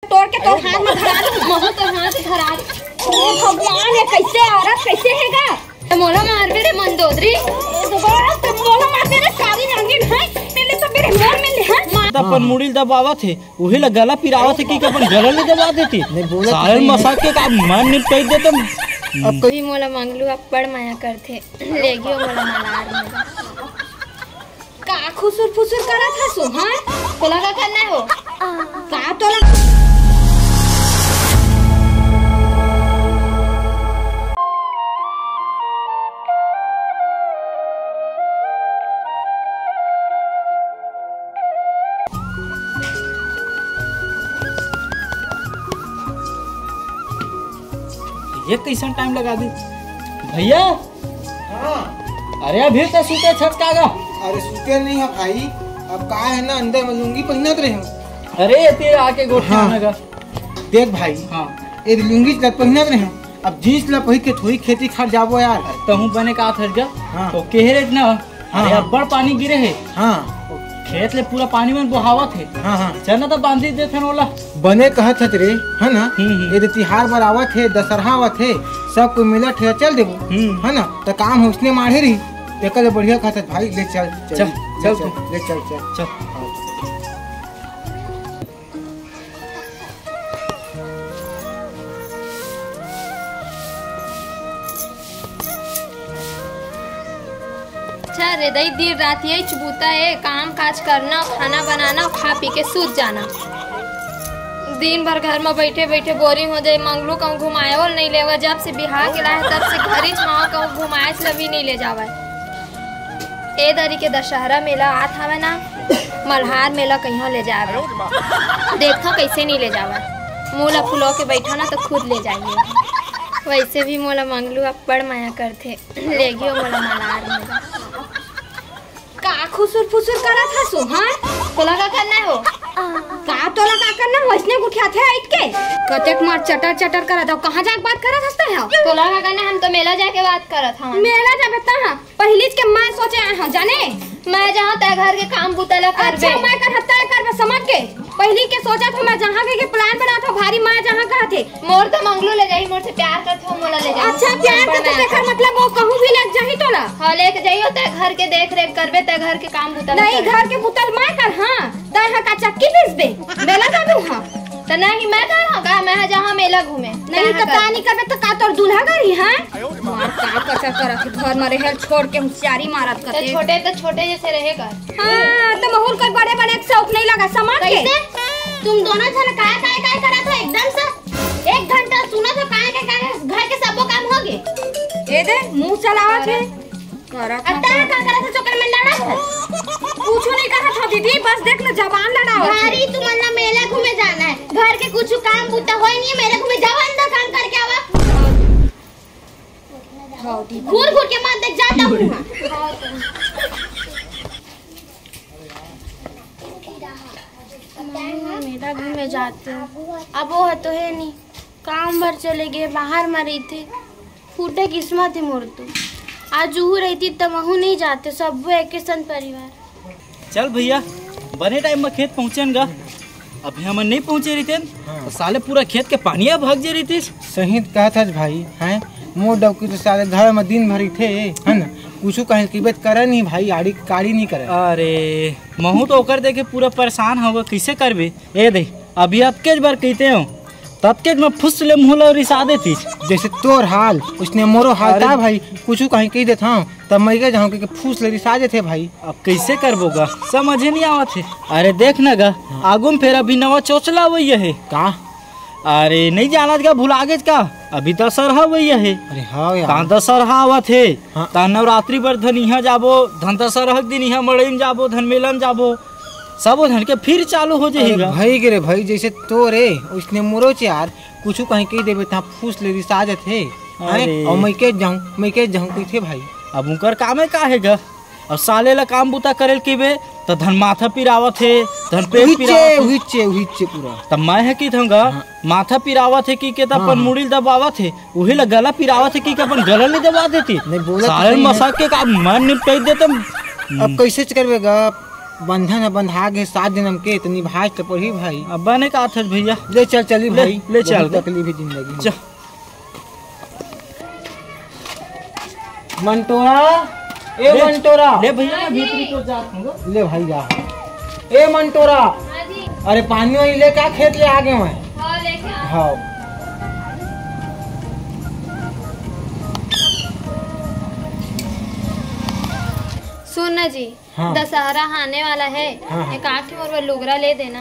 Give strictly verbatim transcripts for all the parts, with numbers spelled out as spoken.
तोर के तोर हाथ में धरा दूं। महू तोर हाथ धरा दूं। ओ भगवान, ये कैसे औरत कैसे हे गा? ते मोला मारबे रे मंदोदरी। ए भगवान, ते मोला मारबे रे सारी नांगिन है। मिले तो मेरे मोर मिले है। त अपन मुड़ी ल दबावत हे, उही ला गला पिरावत हे कि अपन गला ले दबा देती। नहीं बोला तो सारे सही है। मसा के का मन निपटाई देते। अब कभी मोला मंगलू अब्बड़ मया करथे, लेगियो मोला मलार में। का खुसुर फुसुर करत हसु, हाँ? तोला का करना हे वो? का तोला? ये कैसन टाइम लगा दी भैया? हाँ। अरे अभी तो सूते छत का गा। अरे सूते नहीं है भाई, अब का है ना, अंदर में लुंगी पहनत रहे हूँ। अरे ये तेरे आके गोठे हाँ। आना गा। देख भाई, हाँ। ये लुंगी ला पहनत रहे हूँ, अब जींस ला पहिर के थोड़ी खेती खार जाबो यार। तहूँ बने का थर गा। हाँ। तो कह रहे ना, हाँ, अरे हाँ। अब्बड़ पानी गिरे हे। हाँ। खेत ले पूरा पानी मन बोहावत हे। हाँ, हाँ। चल ना त बांधी देथन ओला। बने कहत हत रे, है ना? हम्म, हम्म। ये दे तिहार बर आवत हे, दशहरा आवत हे, सब कोई मिलत हे, चल देबो। हम्म। है ना? त काम ह उसने माढ़े रही। एकर ले बढ़िया कहत हत भाई, ले चल, चल, चल, ले चल चल, तू। ले चल, चल। चल। अच्छा रे दई, दिन रात यही चबूता है, काम काज करना, खाना बनाना, खा पी के सूत जाना। दिन भर घर में बैठे बैठे बोरिंग हो जाए। मंगलू कहूँ घुमाए वो नहीं लेवा, जब से बिहार के लाए तब से घर ही छावा, कहूँ घुमाए से भी नहीं ले जावा। ए दरी के दशहरा मेला आत हवय ना, मल्हार मेला कहियो ले जावे। देखथव कइसे नइ ले जावय। मुंह ला फुलो के बइठो ना, त खुद ले जाही। वइसे भी मोला मंगलू अब्बड़ मया करथे, लेगियो मोला मल्हार मेला। का खुसुर फुसुर करत हसु, हाँ? तोला का करना हे वो? का तोला का करना हे? वइसने गुठियाथे अइट के। कतेक मार चटर चटर करत हव, कहाँ जाके बात करत हस तैं ह? तोला का करना हे, हम तो मेला जाके बात करत हवन। मेला जाबे तहाँ? पहिलीच के मैं सोचे आए हव, जाने? मैं जहाँ तय घर के काम बूता ला करबे। अच्छा, मैं कर हत्ता करबे, समझ के? पहिली के सोचत हव, मैं जहाँ के, के plan बनात हव, भारी मैं जहाँ कहत हे। मोर तो मंगलू ले जाही, मोर से प्यार करत हव, मोला ले जाही। अच्छा, प्यार करत हव, तेकर मतलब वो कहूँ भी ले जाही तोला? हाँ, लेके जाही, तय घर के देख रेख करबे, तय घर के काम बूता ला नहीं, करबे। घर के बूता ल मैं कर, हाँ, तय ह का चक्की पीसबे? मेला जाबे हाँ। त नहीं, मैं कर हव का? मैं ह जहाँ मेला घूमे। नहीं, तय ह त कर। तानी करबे त का तोर दूल्हा करी, हाँ? मार का कचर करत हे, घर में रहे छोड़ के होशियारी मारत त करते। छोटे त छोटे जैसे रहे कर। हाँ, त महूर कोई बड़े बड़े के शौक नहीं लगा, समझ के? कैसे? तुम दोनों जन काय काय काय करत हो एकदम से? एक घंटा सुनत हो काय काय काय, घर के सबो काम हो गे? ए दे, मुंह चलावत हे। करत अब ना तैं का करत हे, चोकर में लड़त हे? कुछू नहीं कहत हो दीदी, बस देख ना जबान लड़ावत हे। भारी तुमन ला मेला घूमे जाना हे, घर के कुछू काम बूता होय नहीं हे, मेला घूमे जावा, अंदर काम करके आवा। हाँ, दीदी। घूर घूर के मत देख, जाता हूँ। मेला घूमे जाते हो। अब वो ह तो हे नहीं, काम बर चले गे, बाहर म रहिथे। फूटे किस्मत हे मोर तो। आज उहू रहितिस त महू नहीं जाते, सब्बो एके संग परिवार। चल भैया, बने टाइम म खेत पहुँचेन गा। अभी हमन नहीं पहुँचे रहितेन, हाँ। त साले पूरा खेत के पानिया भग जे रहितिस। सही कहत हस भाई, हैं? मोर डौकी तो साले घर म दिन भर रहिथे, है ना? कुछू कहीं की बात करे नहीं भाई, आड़ी काड़ी नहीं करे। अरे, महू तो ओकर देखे पूरा परेशान होगे, कैसे करबे? ए दे, अभी अतकेच बार कहिते हो, ततकेच में फुस ले मुंह ल रिसा देतिस। जैसे तोर हाल, उसने मोरो हाल अरे। का भाई, कुछू कहीं कहि देत हव, तब मइके जाहूं कि फुस ले रिसा देथे भाई। अब कैसे करबो गा, समझे नहीं आवत हे। अरे देख ना गा, हाँ। आगू में फेर अभी नवा चोचला अवइया हे। का? अरे नहीं जानत गा, भुला गेच का? अभी दशहरा अवइया हे। अरे हाँ यार। ता दशहरा आवत हे, हाँ। ता नवरात्रि बर धन इहाँ जाबो, धन दशहरा के दिन इहाँ मड़ई में जाबो, धन मेला में जाबो। सबो झन के फिर चालू हो जाही अरे गा। भाई के रे भाई, जैसे तोरे, उसने मोरो चे यार, कुछू कहीं कहि देबे, तहाँ फूस ले रिसा जथे। अरे। हैं? अउ मइके जाहूं, मइके जाहूं कहिथे भाई। अब उनकर कामे का हे गा? अब साले ला काम बूता करे ल कहिबे, त धन माथा पिरावत हे, धन पेट उहिचे, पिरावत हे। उहिचे, उहिचे पूरा। तब मैं ह कहिथंव गा, हाँ। माथा पिरावत हे कहिके त हाँ, अपन हाँ। मुड़ी ल दबावत हे, उही ला गला पिरावत हे कहिके अपन गला ल दबा देती। नहीं बोला तो साले सही है। मसा के का मन निपटाई देते। अब कैसे करबे गा? बंधन ह बंधा गे सात जनम के, त निभाए त पड़ही भाई। अब बने का थस भैया। ले चल, चली ले, भाई। ले चल बहुत गे। तकलीफ हे जिंदगी में। चल। मंटोरा, ए ले, मंटोरा। ले भैया, मैं भीतरी को जात हूँ। ले भाई जा। ए मंटोरा। हाँ जी। अरे पानी वानी ले का खेत ले आ गे मैं। हाँ, लेके आ। हाँ। सुन ना जी, हाँ। दशहरा आने वाला है, हाँ, हाँ। एक आठ ठो मोर बर लुगरा ले देना।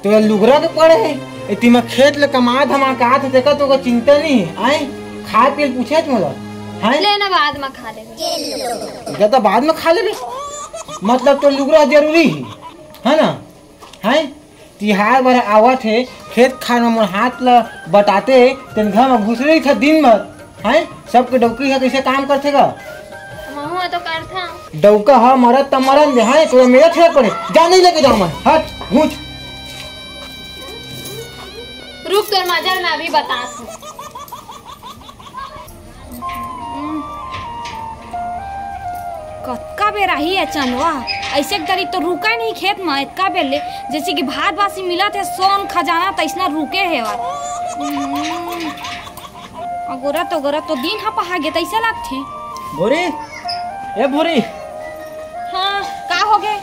तोला लुगरा के पड़े हे, ए, तिमा खेत ले कमा धमा के आत हे, तेकर तोका चिंता नहीं हे, आय? खाए पिए ल पूछे त मोला, हैं? ले ना, बाद में खा लेबे। एकर त बाद में खा लेबे, मतलब तो लुगरा जरूरी हे, है ना? हैं? तिहार बर आवत हे, खेत खार में मोर हाथ ल बटाते, तेन घर में घुस रही था दिन भर, हैं? सबके डौकी ह कइसे काम करथे गा? महू ह तो करथंव। डौका ह मरत त मरन दे, हैं? तोला मेरा थोड़ा पड़े। जा, नहीं लेके जाऊँ मैं। हट, घूंच। रुक, तोर मजा ल मैं अभी बतात हूँ। कतका बेर आही ए चंदवा, अइसे एक दरी तो रुका नहीं खेत म, एतका बेर ले, जइसे कि भात बासी मिलत हे, सोन खजाना तइसना रुके हे। हम्म। अगोरा तो, अगोरा तो दिन ह पहा गे, तइसे लागथे। भूरी, ए भूरी। हाँ, का हो गे?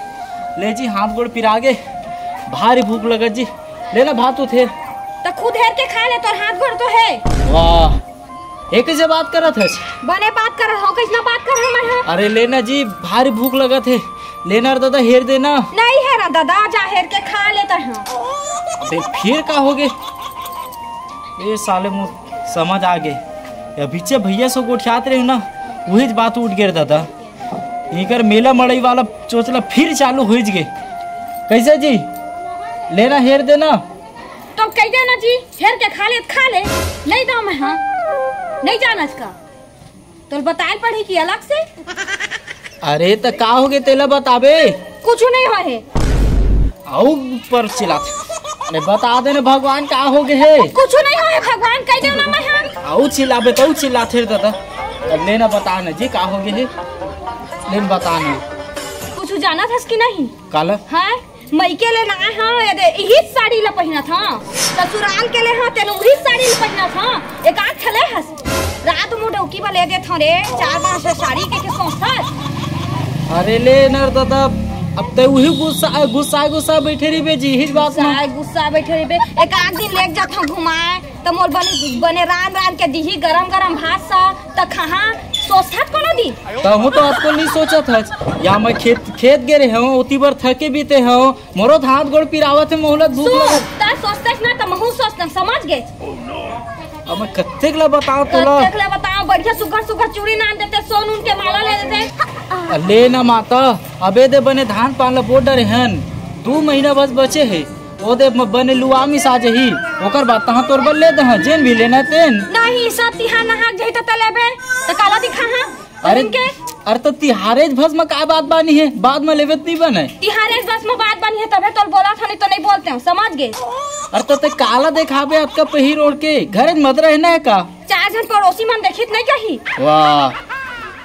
ले जी, हाथ गोड़ पिरा गे, भारी भूख लगत जी। ले ना भात उठे। त खुद हेर के खा ले, तोर हाथ गोड़ तो हे। वाह, ए कइसे बात करत हस? बने बात कर रहा हूँ, कइसना बात कर रहा मैं, हाँ? अरे ले ना जी, भारी भूख लगत हे। ले ना रे दादा, हेर दे ना। नहीं हेरा दादा, जा हेर के खा लेता हूँ। अबे फिर का हो गे? ए साले, मोर समझ आ गे। अभीचे भैया से गोठियात रहे ना, उहीच बात उठ गे रे दादा। इकर मेला मड़ई वाला चोचला फिर चालू होइच गे। कइसे जी? ले ना, हेर दे ना। तो कह दे ना जी, हेर के खा ले, खा ले। नहीं दो मैं, हाँ। नहीं जानस का? तोल बताए पड़ी कि अलग से? अरे त का हो गे तेला बताबे? कुछ नहीं हो हे। अउ ऊपर चिल्लात। अरे बता दे ना भगवान का हो गे हे? कुछ नहीं हो हे भगवान, कह दे ना मैं, हाँ। अउ चिल्लाबे त अउ चिल्लाथे रे दादा। अब ले ना बता ना जी का हो गे हे? ले ना बता ना। कुछ जानत हस कि नहीं? काला? हाँ? मइके ले ना हाँ, ये दे, इही साड़ी ला पहिनत हाँ। ससुराल के ले हाँ, तेन उही साड़ी ला पहिनत हाँ। एक आध ठले हस। रात में डौकी बा ले देत हाँ रे, चार पांच ठे साड़ी के, के सोचत। अरे ले नर दादा, अब ते उही गुस्सा, गुस्सा, गुस्सा बैठे रहिबे जी, इही बात में। गुस्सा, गुस्सा बैठे रहिबे। एक आध दिन लेके जात हाँ घुमाए, त मोर बने, बने रान रान के दिही गरम गरम भात सा, त खाहा सोचत कोनो दिन। तहूँ तो अतको नहीं सोचत हस। या मैं खेत, खेत गे रहे हूँ, उती बर थके बीते हूँ, मोरो हाथ गोड़ पिरावत हे, मोहला भूख सुन, लगत। ता सोचतेस ना, त महू सोचतेस, समझ गे? अब मैं कत्तेक ला बताओ तोला? कत्तेक ला बताओ, बढ़िया सुघर सुघर चूड़ी नान देते, सोन उन के माला ले देते। अ, ले ना माता, अबे दे बने धान पान ला बोट डरे हन, दू महीना बस बचे हे, ओ दे म-, बने लुआ मिसा जही, ओकर बाद तहाँ तोर बर ले दहा, जेन भी लेना तेन। नहीं, सब तिहार नहाक जही त लेबे, त काला दिखा हाँ? अरे, अरे त तिहारेच भस म काय बात बानी हे, बाद म लेबे त नहीं बने। तिहारेच भस म बात बानी हे, तभे तोल बोला था, नहीं तो नहीं बोलते हो, समझ गे? अरे त ते काला देखाबे अतका पहिर ओढ़ के, घरे मत रहे ना का? चार झन पड़ोसी मन देखित नहीं कही। वाह,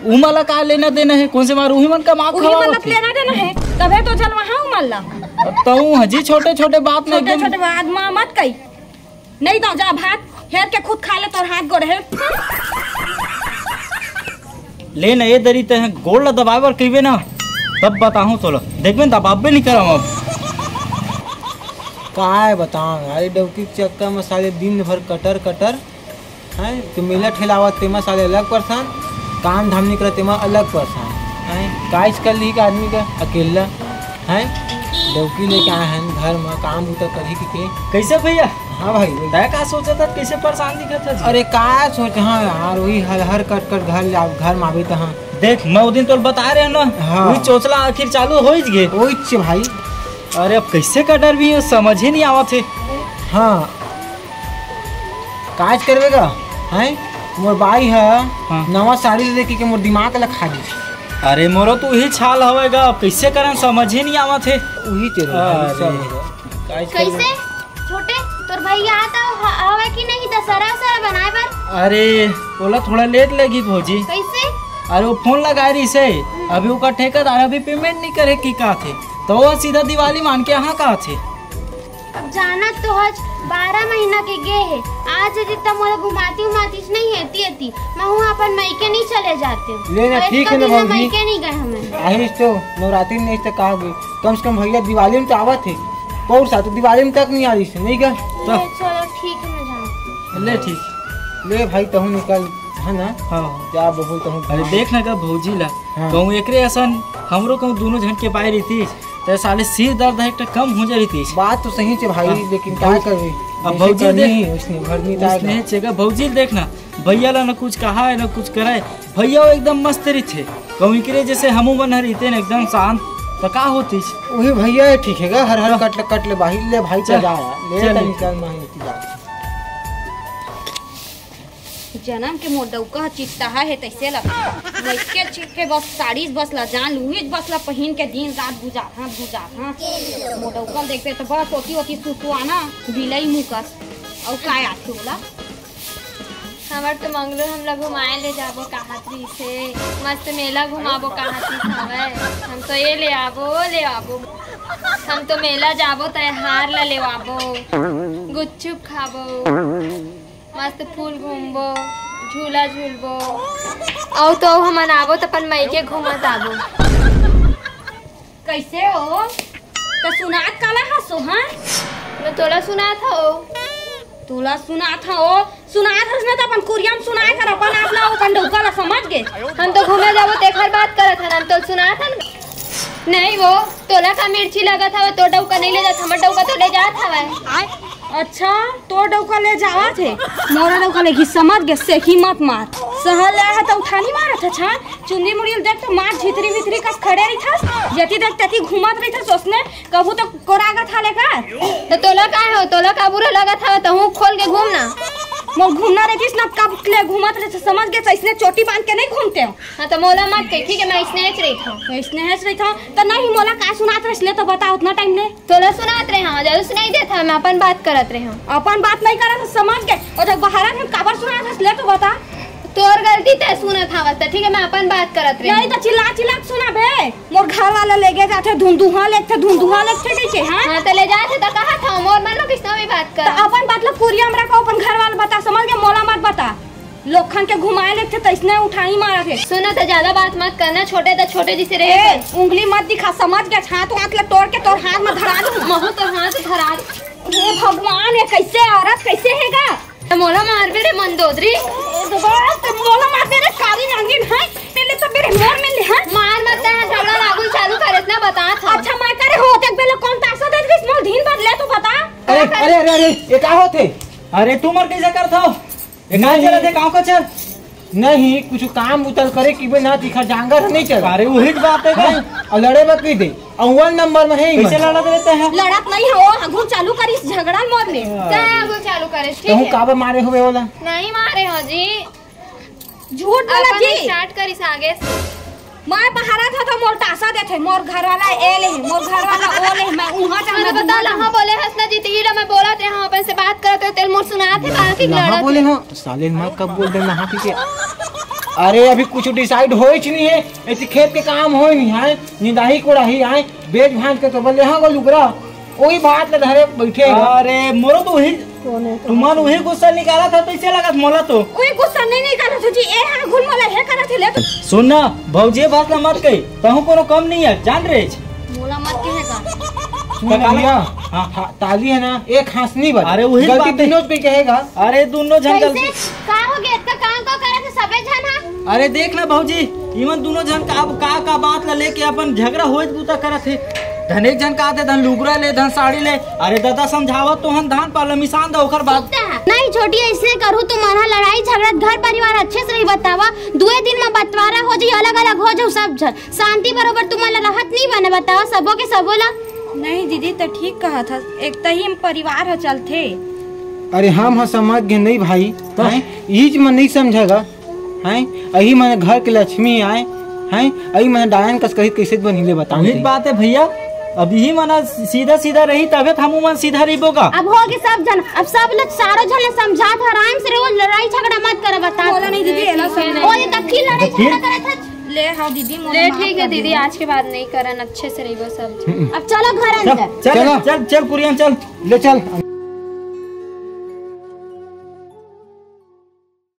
उमन ला का लेना देना हे? कोन से मार उही मन कमा उही खवा मन ला होथे। लेना देना हे, तभे तो जलवा हाँ उमन ला। अब तहूँ हजी छोटे छोटे बात में छोटे एकदम छोटे बात मा मत कही। नहीं दो जा भात, हेर के खुद खा ले, तोर हाथ गोड़ हे। ले ना, ए दरी ते गोड़ ला दबाए बर कहिबे ना, तब बताहूँ तोला। देखबे न, दबाबे नहीं करम अब। काय बताऊँ यार, ये डौकी के चक्कर में साले दिन भर कटर कटर, हैं? तो मेला ठेलावत तेमा साले अलग परेशान, काम धाम नहीं करत तेमा अलग परेशान, हैं? काइच कर ली का आदमी का अकेला, हैं? डौकी लेके आए हैं घर में, काम बूता करही के, के। कैसे भैया? हाँ भाई, बोल। तै का सोचत हस, कैसे परेशान दिखत हस? अरे का सोच, हाँ यार, वही हर, हर कट कट घर ले आव-, घर में आवे त हाँ। देख, मैं वो दिन तोल बता रहे ना, हाँ। वही चोचला आखिर चालू होइच गे। होइच भाई। अरे अब कैसे कटर भी समझ ही नहीं आवत हे। हाँ। काज करबे गा? हैं? मोर बाई ह हाँ। नवा साड़ी ले के मोर दिमाग ला खा दी। अरे मोरो तो उही हाल हवे गा, अब कैसे करन समझ ही नहीं आवत हे। उही तेरे अरे। सब होगा। काज करबे। कैसे? छोटे, तोर भैया आता ह-, हवे कि नहीं दशहरा उसहरा बनाए बर? अरे, ओला थोड़ा लेट लगी भौजी। कैसे? अरे वो फोन लगाए रहिसे, अभी ओकर ठेकेदार अभी पेमेंट नहीं करे की का थे। तो वो सीधा दिवाली मान के यहाँ का थे? अब जानत तो हच, बारह महीना के गे हे। आज यदि त मोला घुमाती उमातीस नहीं हेती एती, मैं हूँ अपन मइके नहीं चले जाते हूँ। ले ना, और ठीक इतना है ना दिन ले भौजी। मइके नहीं गए हमें। आहिस तो नवरात्रि में नहीं तो कहा गई, कम से कम भैया दिवाली में तो आवत है। पौर सा तो दिवाली में तक नहीं आ रही से, नहीं क्या? ले, चलो ठीक है, मैं जाऊँ। ले ठीक। ले भाई, तहूँ निकल, है ना? हाँ। जा बबू, तहूँ अरे घुमा। देख ना का भौजी ला, हाँ। कहूँ एकरे असन हमरो कहूँ दोनों झन के पाए रहितिस, त साले सिर दर्द है, एक ठो कम हो जा रहितिस। बात तो सही छे भाई, हाँ। लेकिन का करबे? अब जैसे भौजी करनी देख, ही, उसने भरनी ताय उसने का। चेगा भौजी देख ना, भैया ला ना कुछ कहा है, ना कुछ करा है। भैया वो एकदम मस्त रहिथे। कहूँ एकरे जैसे हमू मन हर रहिते ना एकदम शांत, त का होतिस? वही भैया है, ठीक है गा, हर हर हाँ। कट ले, कट ले, बाहिर ले भाई, चल। चल जा यार, ले चल। तनी चल, माही की बात। जनम के मोर डउका ह चित्ताहा हे तइसे लगथे। मइके चित्ते बस साड़ी बस ला जान लुही, बस ला पहिन के दिन रात गुजार, हाँ, गुजार, हाँ। मोर डउका ल देखबे त बस ओती ओती सुसुआना बिलई मुकस। अउ काय आथे ओला? हमर तो मंगलू हमला घुमाए ले जाबो काहत रहिसे, मस्त मेला घुमाबो काहत रहिस हवय। हम तो ये ले आबो, वो ले आबो। हम तो मेला जाबो, तय हार ला लेवाबो, गुपचुप खाबो। मस्त फूल घूमबो, झूला झूलबो। अउ तो अउ हमन आबो त अपन मइके घूमत आबो। कइसे हो? त सुनात काला हस ओ, हाँ? मैं तोला सुनात हव। तोला सुनात हव? सुनात हस ना त अपन कुरिया म सुनाए कर अपन आप ला, अपन डउका ला, समझ गे? हम तो घूमे जाबो तेखर बात करत हन, हम तो सुनात हन। नहीं वो, तोला का मिर्ची लगत हवय, तोर डउका नहीं ले जात, हमर डउका तो ले जात हवय। अच्छा, तोर डउका ले जावत हे, मोरा डउका ले घी, समझ गे, सेखी मत मार। सहर ले आए ह त उठानी मारत हस, हाँ? चुंदी मुड़ी ल देख त मार झितरी मितरी कस खड़े रहिथस, जती देख तती घूमत रहिथस, ओसने कभू तो कोरागत हाले का? त तोला का हो, तोला का बुरा लगत हवय, तहूँ खोल के घूम ना। मोर घूमना रहितिस ना, कब ले घूमत रहिथस, समझ गे, अइसने चोटी बांध के नहीं घूमते हो। हाँ, त मोला मत कही, ठीक है, मैं अइसने हेच रहिथंव। अइसने हेच रहिथंव, त नहीं मोला का सुनात रहिस ले तो बता, उतना टाइम ले। तोला सुनात रहे हंव, जरूर सुनाई देत हवय, मैं अपन बात करत रहे हंव। अपन बात नहीं करत हस, समझ गे। ओ देख, बहारत हंव, काबर सुनात हस, ले तो बता। तोर गलती, तैं सुनत हवस त, ठीक है, मैं अपन बात करत रहे नहीं हंव। तो चिल्ला चिल्ला के सुनाबे। मोर घर वाला लेगे जाथे, धुंधुहा लेगथे, धुंधुहा लेगथे कहिके, हाँ? हाँ, त ले जाथे त कहत हंव, मोर मन ला किसना भी बात कर। त अपन बात ला कुरिया म रखो, अपन घर वाला बता, समझ गे, मोला मत बता। लोखन के घुमाए लेथे तइसने उठाई मारत हे। सुन ना, त ज्यादा बात मत करना, छोटे त छोटे जइसे रहे ए, कर। उंगली मत दिखा, समझ गे? हाथ वाथ ल तोड़ के तोर हाथ म धरा दूं। महू तोर हाथ धरा दूं। हे भगवान, ये कइसे औरत कइसे हे गा? त मोला मारबे रे मंदोदरी। ए भगवान, त मोला मारबे रे सारी रंगीन है। पहले तो मेरे मोर में ले, हाँ? मार मत, तैं झगड़ा लागू चालू करे, इतना बता था। अच्छा, मैं करे हो, देख बेले कौन तासा दे दिस मोर दिन भर ले तो बता। अरे, अरे, अरे, अरे, ये का होत हे? अरे, तू मर कइसे करत हव? ये का नहीं। चलत हे गाँव का चल? नहीं, कुछ काम उतल करे कि बे ना तिखा जांगर नहीं चल। अरे, वही बात है। हैं? अउ लड़े बर कहि दे। अउ वन नंबर में है ही कइसे मन। लड़त रहते हैं? लड़त नहीं हो, आगू चालू करिस झगड़ा मोर में। हाँ। तैं आगू चालू करिस, ठीक कहूँ है? काबर मारे होवे ओला? नहीं मारे हो जी। झूठ बोला अपन जी। स्टार्ट करिस आगे से। मैं बहारत हंव त मोर तासा देथे, मोर घर वाला ए ले, मोर घर वाला ओ ले, मैं उहाँ जाना अरे बता, लहा बोले हस ना जी, तीरा मैं बोलत रहे हंव, अपन से बात करत रहे, तेल मोर सुनात हे, बाकी लहा लड़त बोले हे। हो, साले माँ कब बोल देना, हाँ, ठीक है। अरे, अभी कुछ डिसाइड होइच नहीं है, ऐसे खेत के काम होय नहीं है, निंदाही कोड़ाही आए, बेच भांज के तो बोले, हाँ, वो लुगरा, वही बात ल धरे बैठे हे। अरे, मोरो तो वही, तुमन वही गुस्सा निकालत हव, तइसे लगत मोला तो। कोई गुस्सा नहीं निकालत हो जी, ए हा घुल मोला हे करत हे ले तो। सुन ना, भौजी बात ला मत कही, तहूँ कोनो कम नहीं है, जान रे। मोला मत कहे का। सुन ना भैया, हाँ। हाँ, ताली है ना, एक हाँस नहीं बज। अरे, वही गलती बात है। तीनों पे कहेगा। अरे, दोनों झन गलती। कइसे? का हो गया? इतना काम को करे थे सबे झन, हाँ? अरे देख ना भौजी, इमन दोनों झन का, अब का, का बात ला लेके अपन झगड़ा होइत बुता करत हे। धन एक झन का दे, धन लुगरा ले, धन साड़ी ले। अरे दादा समझावत तो हन, धान पाला मिसान दा ओकर बाद। कुत्ता है। नहीं छोटी, अइसने करहू तुमन ह लड़ाई झगड़ा घर परिवार अच्छे से नहीं बतावा, दुए दिन में बंटवारा हो जाई, अलग अलग हो जाऊ सब झन। शांति बरोबर तुमन ला रहत नहीं बने, बतावा सबो के सबो ला। नहीं दीदी, त ठीक कहत हस, एक तही परिवार ह चलथे। अरे हम ह समझ गे नहीं भाई, तो? हैं? इही च मन नहीं समझेगा। हैं? अही मन घर के लक्ष्मी आय, हैं? अही मन डायन कस कही कइसे बनी ले बताओ वही सही। बात है भैया, अब इही मन सीधा सीधा रही तबे त हमू मन सीधा रहिबो का। अब हो गे सब झन, अब सब लोग चारों झन ला समझात हंव, आराम से रहो, लड़ाई झगड़ा मत करो, बता। बोला नहीं दीदी, एला समझा। ओ ये तब फिर लड़ाई तो फिर? झगड़ा करत हस। ले हाँ दीदी, मोला ले माफ ठीक है कर दीदी, दे। आज के बाद नहीं करन, अच्छे से रहिबो सब। अब चलो घर अंदर। चल चल चल कुरियन चल। ले चल।